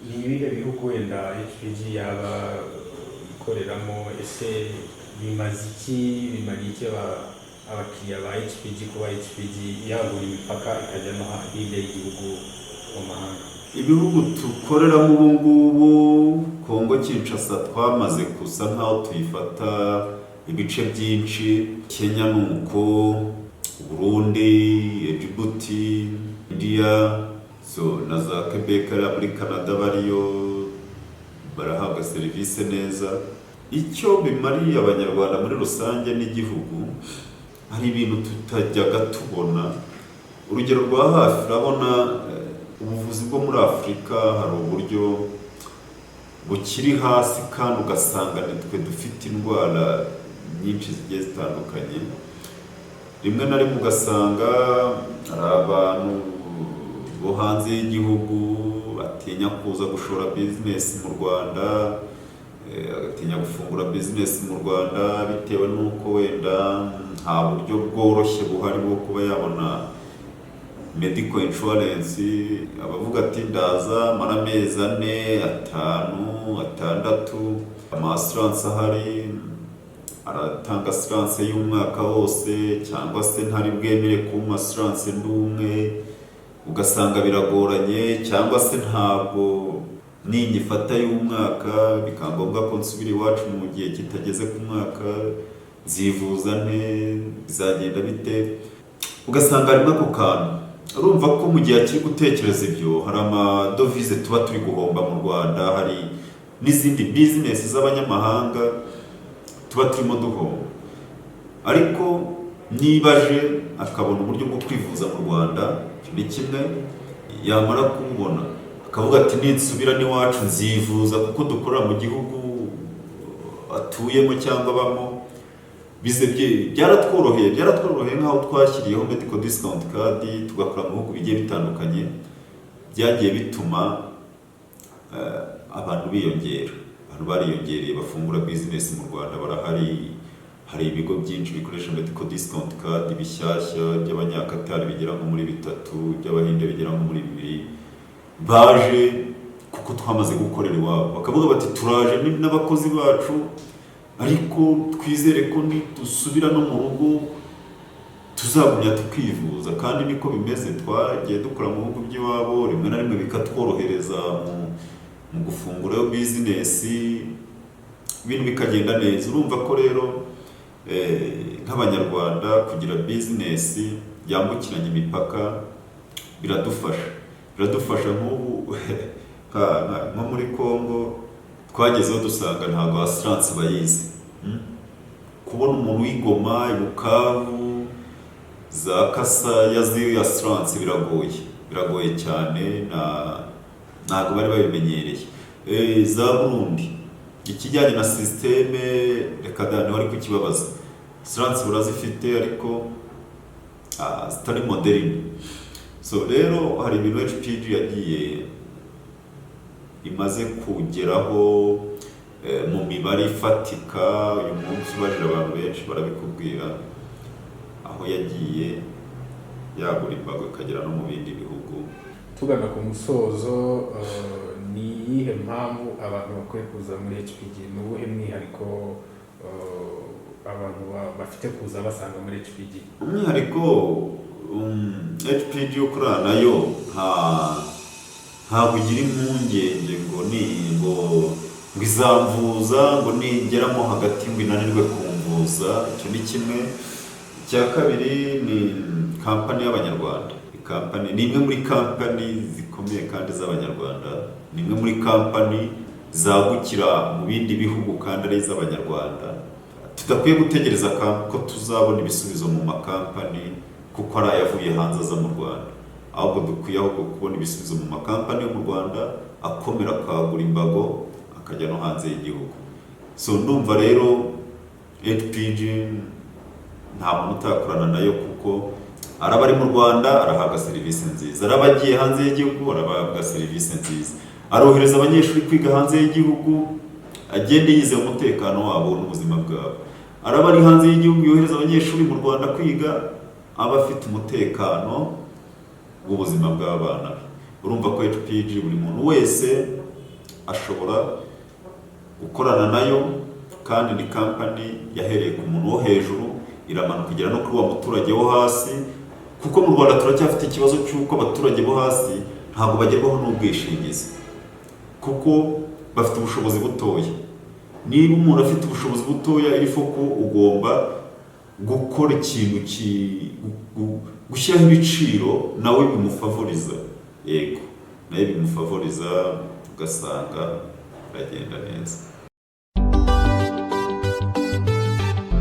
Ni ibihe bihugu wenda HPG yaba ikoreramo? Ese bimaze iki, bimariye iki abakiriya ba HPG kuba HPG yagura imipaka ikajya no hirya y'igihugu mu mahanga? Ibihugu dukoreramo ubu ngubu, Kongo Kinshasa twamaze gusa nkaho tuyifata ibice byinshi, Kenya ni uko, Burundi, Djibouti, India, so na za Quebec hariya muri Canada bariyo barahabwa serivisi neza. Icyo bimariye Abanyarwanda muri rusange n'igihugu, hari ibintu tutajyaga tubona. Urugero rwa hafi, urabona ubuvuzi bwo muri Afurika hari uburyo bukiri hasi, kandi ugasanga nitwe dufite indwara nyinshi zigiye zitandukanye. Rimwe na rimwe ugasanga hari abantu bo hanze y'igihugu batinya kuza gushora bizinesi mu Rwanda, agatinya gufungura bizinesi mu Rwanda bitewe n'uko wenda nta buryo bworoshye buhari bwo kuba yabona medical insurance. Abavuga ati: "Ndaza mara amezi 4, 5, 6." Ama assurance ahari aratanga assurance y'umwaka wose, cyangwa se ntari bwemere kumpa assurance ndi umwe, ugasanga biragoranye, cyangwa se ntabwo ninyifata y'umwaka bikaba ngombwa ko nsubira iwacu mu gihe kitageze ku mwaka, nzivuza nte? Bizagenda bite? Ugasanga harimo ako kantu. Urumva ko mu gihe akiri gutekereza ibyo, hari amadovize tuba turi guhomba mu Rwanda, hari n'izindi bizinesi z'abanyamahanga tuba turimo duhomba. Ariko niba aje akabona uburyo bwo kwivuza mu Rwanda, icyo ni kimwe. Yamara kububona akavuga ati: "Ninsubira n'iwacu nzivuza," kuko dukorera mu gihugu atuyemo cyangwa abamo. Bize byaratworoheye nk'aho twashyiriyeho medical discount card, tugakora mu bihugu bigiye bitandukanye, byagiye bituma abantu biyongera. Abantu bariyongereye bafungura business mu Rwanda barahari. Hari ibigo byinshi bikoresha medical discount card bishyashya, by'Abanyakatari bigera nko muri bitatu, by'Abahinde bigera nko muri bibiri, baje kuko twamaze gukorera iwabo, bakavuga bati: "Turaje n'abakozi bacu, ariko twizere ko nidusubira no mu rugo tuzagumya tukivuza." Kandi niko bimeze, twagiye dukora mu bihugu by'iwabo, rimwe na rimwe bikatworohereza mu gufungurayo bizinesi, ibintu bikagenda neza. Urumva ko rero nk'Abanyarwanda kugira bizinesi yambukiranya imipaka biradufasha, biradufasha. Nk'ubu nko muri Congo twagezeho dusanga ntabwo assurance bayizi. Kubona umuntu w'i Goma, i Bukavu, za Kasai azi assurance biragoye, biragoye cyane, ntabwo bari babimenyereye. Za Burundi ikijyanye na système, reka da, niwe ari kukibabaza. Assurance barazifite ariko zitari moderne. So rero hari ibintu HPG yagiye imaze kugeraho mu mibare ifatika. Uyu munsi ubajije abantu benshi barabikubwira, aho yagiye yagura imbago ikagera no mu bindi bihugu. Tugana ku musozo, ni iyihe mpamvu abantu bakwiye kuza muri HPG? Ni uwuhe mwihariko abantu bafite kuza basanga muri HPG? Umwihariko, HPG ukorana nayo ntabwo ugira impungenge ngo ni ngo izamvuza, ngo ningeramo hagati ngo inanirwe kumvuza. Icyo ni kimwe. Icya kabiri, ni kampani y'Abanyarwanda. Kampani ni imwe muri kampani zikomeye kandi z'Abanyarwanda, ni imwe muri kampani zagukira mu bindi bihugu kandi ari iz'Abanyarwanda. Tudakwiye gutegereza ko tuzabona ibisubizo mu makampani kuko ari ayavuye hanze aza mu Rwanda, ahubwo dukwiye ahubwo kubona ibisubizo mu makampani yo mu Rwanda akomera, akagura imbago, akajya no hanze y'igihugu. So ndumva rero HPG nta muntu utakorana nayo, kuko araba ari mu Rwanda arahabwa serivisi nziza, araba agiye hanze y'igihugu arahabwa serivisi nziza, arohereza abanyeshuri kwiga hanze y'igihugu agende yizeye umutekano wabo n'ubuzima bwabo, araba ari hanze y'igihugu yohereza abanyeshuri mu Rwanda kwiga aba afite umutekano w'ubuzima bw'abana be. Urumva ko HPG buri muntu wese ashobora gukorana nayo, kandi ni kampani yahereye ku muntu wo hejuru iramanuka igera no kuri wa muturage wo hasi, kuko mu Rwanda turacyafite ikibazo cy'uko abaturage bo hasi ntabwo bagerwaho n'ubwishingizi kuko bafite ubushobozi butoya. Niba umuntu afite ubushobozi butoya, il faut ko ugomba gukora ikintu gushyiraho ibiciro nawe bimufavoriza, yego, nawe bimufavoriza, ugasanga biragenda neza.